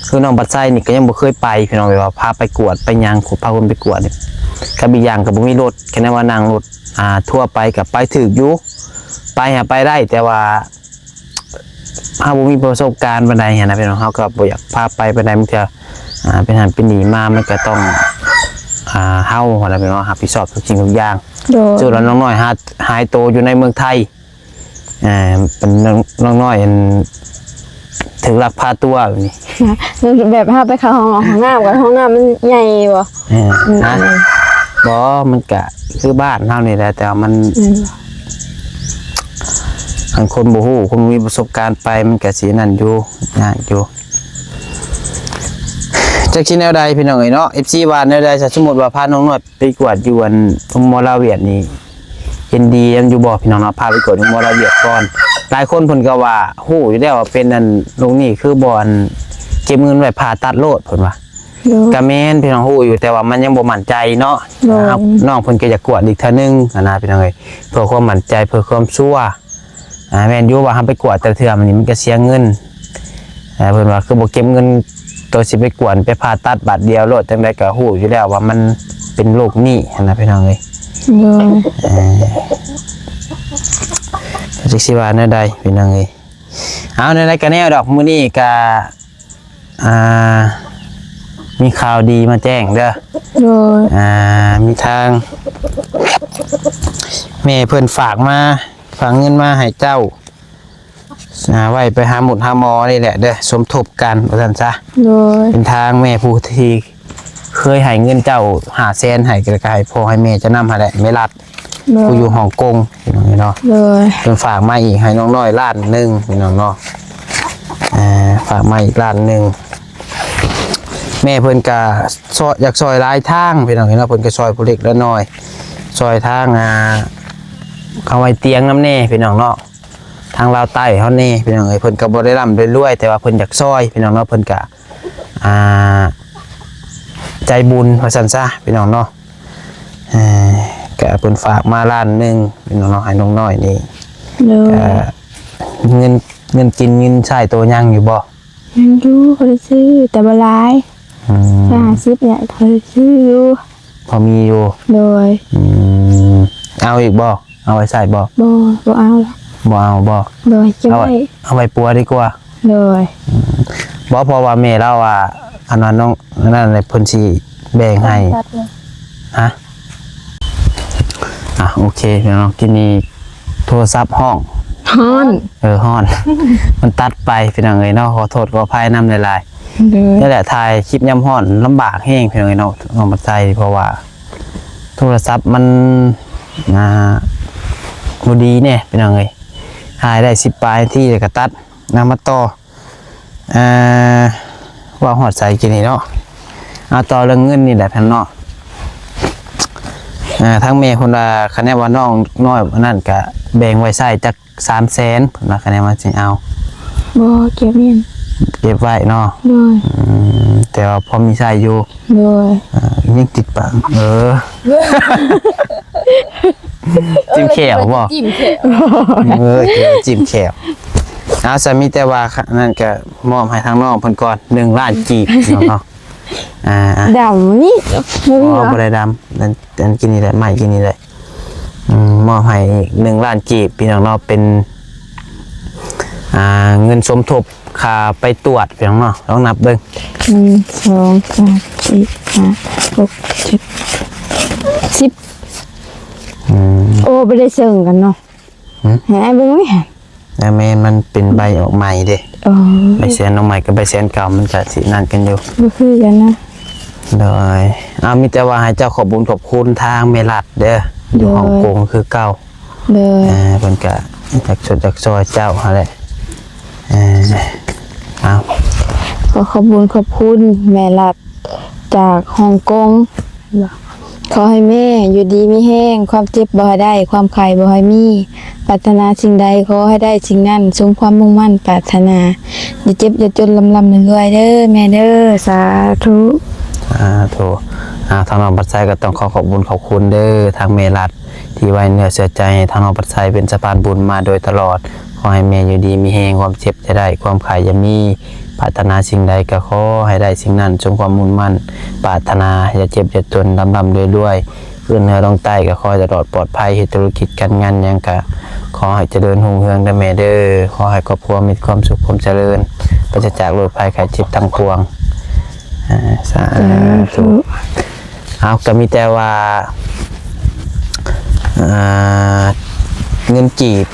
ຄືນ້ອງບັດໄຊນີ້ກໍຍັງບໍ່ເຄີຍໄປພີ່ນ້ອງ ແບບວ່າພາໄປກວດໄປຫຍັງ ພາຄົນໄປກວດນີ້ ກັບອີກຢ່າງກໍບໍ່ມີລົດ ຄັນແນວວ່ານັ່ງລົດ ອ່າ ທົ່ວໄປກໍໄປຖືກຢູ່ ໄປຫາໄປໄດ້ ແຕ່ວ່າ ເຮົາບໍ່ມີປະສົບການປານໃດຫັ້ນນະພີ່ນ້ອງ ເຮົາກໍບໍ່ຢາກພາໄປປານໃດ ບາງເທື່ອ ອ່າ ເປັນຫັ້ນເປັນນີ້ມາ ມັນກໍຕ້ອງ ອ່າ ເຮົາຫັ້ນນະພີ່ນ້ອງ ຮັບຜິດຊອບທຸກສິ່ງທຸກຢ່າງ. ໂດຍ ສ່ວນນ້ອງນ້ອຍຫາ ຫາຍໂຕຢູ່ໃນເມືອງໄທ ອ່າ ເປັນນ້ອງ ນ້ອງນ້ອຍ ອັນ ຖືກລັກພາຕົວແບບນີ້ ແບບເຮົາໄປເຂົ້າຫ້ອງ ຫ້ອງນ້ຳ ກັບຫ້ອງນ້ຳມັນໃຫຍ່ບໍ່? ເອີ ອືມ ຮະ ບໍ່ ມັນກະຄືບ້ານເຮົານີ້ແຫຼະ ແຕ່ວ່າມັນ ແມ່ນບໍ່? ຄັນຄົນບໍ່ຮູ້ ຄົນບໍ່ມີປະສົບການໄປ ມັນກະຊິອັນນັ້ນຢູ່ ຍາກຢູ່ ຈັກຊິແນວໃດພີ່ນ້ອງເອີຍເນາະ. ເອັຟຊີ ວ່າແນວໃດ ຖ້າສົມມຸດວ່າພານ້ອງນ້ອຍໄປກວດຢູ່ອັນໂຮງໝໍລາວຫວຽດນີ້ ເຫັນດີນຳຢູ່ບໍ່ພີ່ນ້ອງເນາະ? ພາໄປກວດໂຮງໝໍລາວຫວຽດກ່ອນ. ຫຼາຍຄົນເພິ່ນກໍວ່າຮູ້ຢູ່ແລ້ວວ່າເປັນອັນໂລກນີ້ ຄືບໍ່ອັນເກັບເງິນໄວ້ຜ່າຕັດໂລດເພິ່ນວ່າ. ໂດຍ ກະແມ່ນພີ່ນ້ອງຮູ້ຢູ່ ແຕ່ວ່າມັນຍັງບໍ່ໝັ້ນໃຈເນາະ. ໂດຍ ເຮົາ ນ້ອງເພິ່ນກໍຢາກກວດອີກເທື່ອໜຶ່ງຫັ້ນນະພີ່ນ້ອງເອີຍ ເພື່ອຄວາມໝັ້ນໃຈ ເພື່ອຄວາມຊົວ. ອ່າ ແມ່ນຢູ່ວ່າເຮົາໄປກວດແຕ່ລະເທື່ອ ມັນນີ້ມັນກໍເສຍເງິນ. ອ່າ ເພິ່ນວ່າຄືບໍ່ເກັບເງິນໂຕຊິໄປກວດ ໄປຜ່າຕັດບາດດຽວໂລດ ຈັ່ງໃດກໍຮູ້ຢູ່ແລ້ວວ່າມັນເປັນໂລກນີ້ຫັ້ນນະພີ່ນ້ອງເອີຍ. ໂດຍ ເອີ ຈັກຊິວ່າແນວໃດພີ່ນ້ອງເອີຍ. ເອົາ ແນວໃດກໍແນວດອກ ມື້ນີ້ກໍ ອ່າ ມີຂ່າວດີມາແຈ້ງເດີ. ໂດຍ ອ່າ ມີທາງແມ່ເພິ່ນຝາກມາ ຝາກເງິນມາໃຫ້ເຈົ້າ ອ່າ ໄວ້ໄປຫາໝົດຫາໝໍນີ້ແຫຼະເດີ ສົມທົບກັນວ່າຊັ້ນຊະ. ໂດຍ ເປັນທາງແມ່ຜູ້ທີ່ເຄີຍໃຫ້ເງິນເຈົ້າຫ້າແສນໃຫ້ ແລ້ວກໍໃຫ້ພໍ່ໃຫ້ແມ່ເຈົ້ານຳຫັ້ນແຫຼະ ແມ່ລັດ ໂດຍ ຜູ້ຢູ່ຮົງກົງພີ່ນ້ອງເນາະ. ໂດຍ ເພິ່ນຝາກມາອີກໃຫ້ນ້ອງນ້ອຍລ້ານໜຶ່ງພີ່ນ້ອງເນາະ. ອ່າ ຝາກມາອີກລ້ານໜຶ່ງ ແມ່ເພິ່ນກະຊ່ອຍ ຢາກຊ່ອຍຫຼາຍທາງພີ່ນ້ອງເນາະ. ເພິ່ນກະຊ່ອຍຜູ້ເລັກລະນ້ອຍ ຊ່ອຍທາງ ອ່າ ເອົາໄວ້ຕຽງນຳແດ່ພີ່ນ້ອງເນາະ. ທາງລາວໃຕ້ເຮົາແດ່ພີ່ນ້ອງເອີຍ ເພິ່ນກໍບໍ່ໄດ້ລ່ຳໄດ້ລວຍ ແຕ່ວ່າເພິ່ນຢາກຊ່ອຍພີ່ນ້ອງເນາະ ເພິ່ນກະ ອ່າ ໃຈບຸນວ່າຊັ້ນຊະພີ່ນ້ອງເນາະ. ເອີ ກະເພິ່ນຝາກມາລ້ານໜຶ່ງພີ່ນ້ອງເນາະ ໃຫ້ນ້ອງນ້ອຍນີ້. ໂດຍ ກະເງິນ ເງິນກິນເງິນໃຊ້ໂຕຍັງຢູ່ບໍ່? ຍັງຢູ່ ພໍໄດ້ຊື້ ແຕ່ບໍ່ຫຼາຍ. ອືມ ຫ້າສິບນີ້ ພໍໄດ້ຊື້ຢູ່ ພໍມີຢູ່. ໂດຍ ອືມ ເອົາອີກບໍ່? ເອົາໄວ້ໃຊ້ບໍ່? ບໍ່ ບໍ່ເອົາລະ. ບໍ່ເອົາບໍ່? ໂດຍ ເກັບໄວ້ ເອົາໄວ້ ເອົາໄວ້ປົວດີກວ່າ. ໂດຍ ອືມ ບໍ່ ເພາະວ່າແມ່ລາວວ່າ ອັນນັ້ນນ້ອງ ອັນນັ້ນແຫຼະ ເພິ່ນຊິແບ່ງໃຫ້. ຮະ? ອ່ະ ໂອເຄ ພີ່ນ້ອງ ກິນນີ້ໂທລະສັບຮ້ອງ ຮ້ອນ ເອີ ຮ້ອນ ມັນຕັດໄປ ພີ່ນ້ອງເອີຍເນາະ ຂໍໂທດຂໍອະໄພນຳຫຼາຍໆ. ໂດຍ ນີ້ແຫຼະ ຖ່າຍຄລິບຍາມຮ້ອນລຳບາກແຮງ ພີ່ນ້ອງເອີຍເນາະ ນ້ອງບັດໄຊ ເພາະວ່າໂທລະສັບມັນ ອ່າ ບໍ່ດີແດ່ ພີ່ນ້ອງເອີຍ. ຖ່າຍໄດ້ສິບປາຍນາທີ ແລ້ວກໍຕັດ ນຳມາຕໍ່ ອ່າ ເວົ້າຮອດໃສກີ້ນີ້ເນາະ. ເອົາ ຕໍ່ເລື່ອງເງິນນີ້ແຫຼະທ່ານເນາະ. ອ່າ ທາງແມ່ເພິ່ນວ່າ ຄະແນນວ່ານ້ອງນ້ອຍອັນນັ້ນກະແບ່ງໄວ້ໃຊ້ຈັກສາມແສນ ເພິ່ນວ່າຄະແນນວ່າຊິເອົາ. ບໍ່ ເກັບແມ່ນ ເກັບໄວ້ເນາະ. ໂດຍ ອືມ ແຕ່ວ່າພໍມີໃຊ້ຢູ່. ໂດຍ ອ່າ ຍັງຕິດປາກ ເອີ ຈິ້ມແຂ້ວບໍ່? ຈິ້ມແຂ້ວ ເອີ ຈິ້ມແຂ້ວ. ເອົາ ສະ ມີແຕ່ວ່າ ອັນນັ້ນກະມອບໃຫ້ທາງນ້ອງເພິ່ນກ່ອນ ໜຶ່ງລ້ານກີບເນາະ. ອ່າ ດຳນີ້ ບໍ່ມີຫວາ? ບໍ່ໄດ້ດຳ ອັນ ອັນກິນນີ້ແຫຼະ ໄມ້ກິນນີ້ແຫຼະ. ອືມ ມອບໃຫ້ອີກໜຶ່ງລ້ານກີບ ພີ່ນ້ອງເນາະ ເປັນ ອ່າ ເງິນສົມທົບຄ່າໄປກວດ ພີ່ນ້ອງເນາະ. ລອງນັບເບິ່ງ ໜຶ່ງ ສອງ ສາມ ສີ່ ຫ້າ ຫົກ ເຈັດ ສິບ. ອືມ ໂອ້ ບໍ່ໄດ້ເຊິ່ງກັນເນາະ. ຫຶ? ໃຫ້ອ້າຍເບິ່ງໄວ້ຫັ້ນ. ແລ້ວແມ່ນມັນເປັນໃບອອກໃໝ່ເດ້. ອໍ ໃບແສນອອກໃໝ່ກັບໃບແສນເກົ່າ ມັນກະຊິນັ້ນກັນຢູ່. ບໍ່ຄືກັນນະ. ໂດຍ ເອົາ ມີແຕ່ວ່າໃຫ້ເຈົ້າຂອບບຸນຂອບຄຸນທາງແມ່ລັດເດີ ຢູ່ ໂດຍ ຮົງກົງຄືເກົ່າ. ໂດຍ ເອີ ເພິ່ນກະຢາກຊົດຢາກຊ່ອຍເຈົ້າຫັ້ນແຫຼະ. ເອີ ເອົາ ຂໍຂອບບຸນຂອບຄຸນແມ່ລັດຈາກຮົງກົງ. ຂໍໃຫ້ແມ່ຢູ່ດີມີແຮງ, ຄວາມເຈັບບໍ່ໃຫ້ໄດ້, ຄວາມໄຂ້ບໍ່ໃຫ້ມີ, ປາດຖະໜາສິ່ງໃດຂໍໃຫ້ໄດ້ສິ່ງນັ້ນ ສົມຄວາມມຸ່ງໝັ້ນປາດຖະໜາ, ຢ່າເຈັບຢ່າຈົນ ລ່ຳໆລວຍໆເດີແມ່ເດີ. ສາທຸ ສາທຸ. ອ່າ ທາງນ້ອງພັດໄຊກໍຕ້ອງຂໍຂອບບຸນຂອບຄຸນເດີ ທາງແມ່ລັດ ທີ່ໄວ້ເນື້ອເຊື່ອໃຈໃຫ້ທາງນ້ອງພັດໄຊເປັນສະພານບຸນມາໂດຍຕະຫຼອດ. ຂໍໃຫ້ແມ່ຢູ່ດີມີແຮງ, ຄວາມເຈັບຢ່າໄດ້, ຄວາມໄຂ້ຢ່າມີ, ປາດຖະໜາສິ່ງໃດກໍຂໍໃຫ້ໄດ້ສິ່ງນັ້ນ ສົມຄວາມມຸ່ງໝັ້ນປາດຖະໜາ, ຢ່າເຈັບຢ່າຈົນ, ລ່ຳໆລວຍໆ. ຂຶ້ນເໜືອລົງໃຕ້ກໍຂໍໃຫ້ຕະຫຼອດປອດໄພ, ເຮັດທຸລະກິດການງານຫຍັງກໍຂໍໃຫ້ຈະເລີນຮຸ່ງເຮືອງເດີແມ່ເດີ. ຂໍໃຫ້ຄອບຄົວມີຄວາມສຸກຄວາມຈະເລີນ, ປາສະຈາກໂລກໄພໄຂ້ເຈັບທັງປວງ. ອ່າ ສາ ສາທຸ ທຸ. ເອົາ ກໍມີແຕ່ວ່າ ອ່າ ເງິນກີບ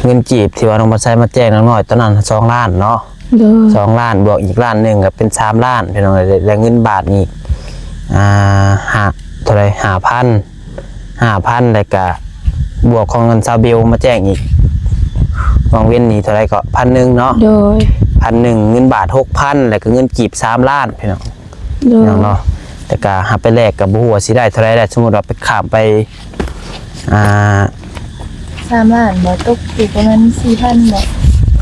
ເງິນກີບທີ່ວ່ານ້ອງບັດໄຊມາແຈ້ງນ້ອງນ້ອຍຕອນນັ້ນ ສອງລ້ານເນາະ. ໂດຍ ສອງລ້ານ ບວກອີກລ້ານໜຶ່ງກໍເປັນສາມລ້ານ ພີ່ນ້ອງເອີຍ. ແລະ ເງິນບາດນີ້ ອ່າ ຫ້າ ເທົ່າໃດ ຫ້າພັນ ຫ້າພັນ ແລ້ວກະບວກຂອງເງິນຊາວເບວມາແຈ້ງອີກ ຫວ່າງເວັນນີ້ເທົ່າໃດເກາະ ພັນໜຶ່ງເນາະ. ໂດຍ ພັນໜຶ່ງ ເງິນບາດຫົກພັນ ແລ້ວກະເງິນກີບສາມລ້ານ ພີ່ນ້ອງ. ໂດຍ ພີ່ນ້ອງເນາະ. ແລ້ວກະຫາໄປແລກກະບໍ່ຮູ້ວ່າຊິໄດ້ເທົ່າໃດແລ້ວ. ສົມມຸດວ່າໄປຂ້າມໄປ ອ່າ ສາມລ້ານບໍ່? ຕົກຢູ່ປະມານສີ່ພັນບໍ່?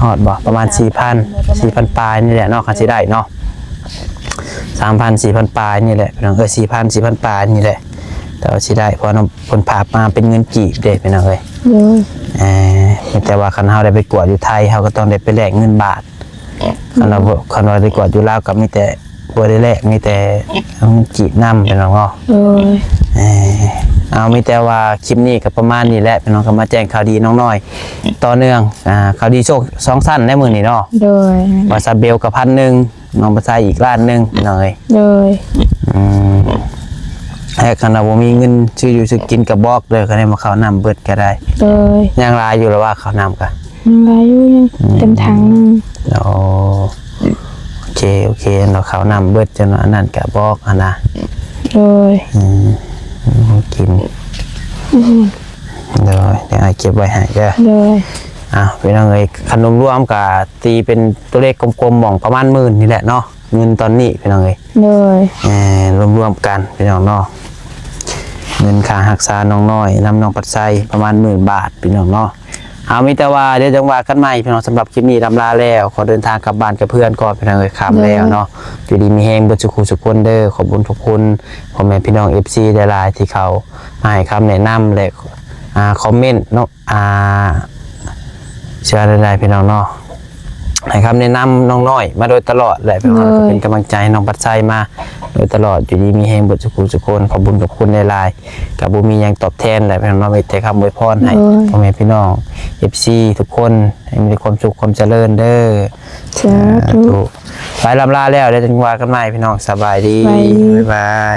ຮອດບໍ່? ປະມານສີ່ພັນ ປະມານສີ່ພັນປາຍນີ້ແຫຼະເນາະ ຄັນຊິໄດ້ເນາະ. ສາມພັນ ສີ່ພັນປາຍນີ້ແຫຼະ ພີ່ນ້ອງເອີຍ. ສີ່ພັນ ສີ່ພັນປາຍນີ້ແຫຼະ ແຕ່ວ່າຊິໄດ້ ເພາະວ່າເພິ່ນຝາກມາເປັນເງິນກີບເດ້ ພີ່ນ້ອງເອີຍ. ໂດຍ ເອີ ມີແຕ່ວ່າຄັນເຮົາໄດ້ໄປກວດຢູ່ໄທ ເຮົາກໍຕ້ອງໄດ້ໄປແລກເງິນບາດ. ຄັນວ່າ ອືມ ຄັນວ່າໄດ້ກວດຢູ່ລາວກໍມີແຕ່ ບໍ່ໄດ້ແລກ ມີແຕ່ເອົາເງິນກີບນຳ ພີ່ນ້ອງເນາະ. ໂດຍ ເອີ ເອົາ ມີແຕ່ວ່າຄລິບນີ້ກໍປະມານນີ້ແຫຼະ ພີ່ນ້ອງ. ກໍມາແຈ້ງຂ່າວດີນ້ອງນ້ອຍຕໍ່ເນື່ອງ. ອ່າ ຂ່າວດີໂຊກສອງຊັ້ນໃນມື້ນີ້ເນາະ. ໂດຍ ວ່າຊາເບວກໍພັນໜຶ່ງ ນ້ອງປະຊາອີກລ້ານໜຶ່ງ ພີ່ນ້ອງເອີຍ. ໂດຍ ອືມ ແລະ ຄັນວ່າບໍ່ມີເງິນຊື້ຢູ່ຊື້ກິນກໍບອກເດີ ຄັນໄດ້ມາເຂົ້ານ້ຳເບິດກໍໄດ້. ໂດຍ ຍັງຫຼາຍຢູ່ລະວ່າເຂົ້ານ້ຳກະ ຍັງຫຼາຍຢູ່ ຍັງ ອືມ ເຕັມຖັງໜຶ່ງ. ໂອ້ ໂອເຄ ໂອເຄເນາະ ເຂົ້ານ້ຳເບິດຈັ່ງນັ້ນ ອັນນັ້ນກະບອກຫັ້ນນະ. ໂດຍ ອືມ ກິນ. ອືມ ໂດຍ ດຽວອ້າຍເກັບໄວ້ໃຫ້ເດີ. ໂດຍ ອ່ະ ພີ່ນ້ອງເອີຍ ຄັນລວມໆກະຕີເປັນຕົວເລກກົມໆ ໝ່ອງປະມານໝື່ນນີ້ແຫຼະເນາະ ເງິນຕອນນີ້ ພີ່ນ້ອງເອີຍ. ໂດຍ ເອີ ລວມໆກັນ ພີ່ນ້ອງເນາະ ເງິນຄ່າຮັກສານ້ອງນ້ອຍນຳນ້ອງພັດໄຊປະມານໝື່ນບາດ ພີ່ນ້ອງເນາະ. ເອົາ ມີແຕ່ວ່າດຽວຈັ່ງວ່າກັນໃໝ່ ພີ່ນ້ອງ. ສຳລັບຄລິບນີ້ລ່ຳລາແລ້ວ ຂໍເດີນທາງກັບບ້ານກັບເຮືອນກ່ອນ ພີ່ນ້ອງເອີຍ. ຄ່ຳແລ້ວເນາະ ໂດຍ ຢູ່ດີມີແຮງເບິດສູ່ຄູ່ສູ່ຄົນເດີ. ຂອບບຸນຂອບຄຸນພໍ່ແມ່ພີ່ນ້ອງ ເອັຟຊີ ຫຼາຍໆ ທີ່ເຂົ້າມາໃຫ້ຄຳແນະນຳ ແລະ ອ່າ ຄອມເມັນເນາະ ອ່າ ເຊື່ອໄດ້ ພີ່ນ້ອງເນາະ ໃຫ້ຄຳແນະນຳນ້ອງນ້ອຍມາໂດຍຕະຫຼອດແຫຼະ ພີ່ນ້ອງ. ໂດຍ ກໍເປັນກຳລັງໃຈໃຫ້ນ້ອງພັດໄຊມາໂດຍຕະຫຼອດ ຢູ່ດີມີແຮງເບິດສູ່ຄູ່ສູ່ຄົນ. ຂອບບຸນຂອບຄຸນຫຼາຍໆ ກໍບໍ່ມີຫຍັງຕອບແທນແຫຼະ ພີ່ນ້ອງເນາະ ມີແຕ່ຄຳອວຍພອນໃຫ້ ໂດຍ ພໍ່ແມ່ພີ່ນ້ອງ ເອັຟຊີ ທຸກຄົນ ໃຫ້ມີແຕ່ຄວາມສຸກຄວາມຈະເລີນເດີ. ສາທຸ ສາທຸ. ໄປ ລ່ຳລາແລ້ວ ດຽວຈັ່ງວ່າກັນໃໝ່ ພີ່ນ້ອງ. ສະບາຍດີ ສະບາຍດີ ບາຍບາຍ.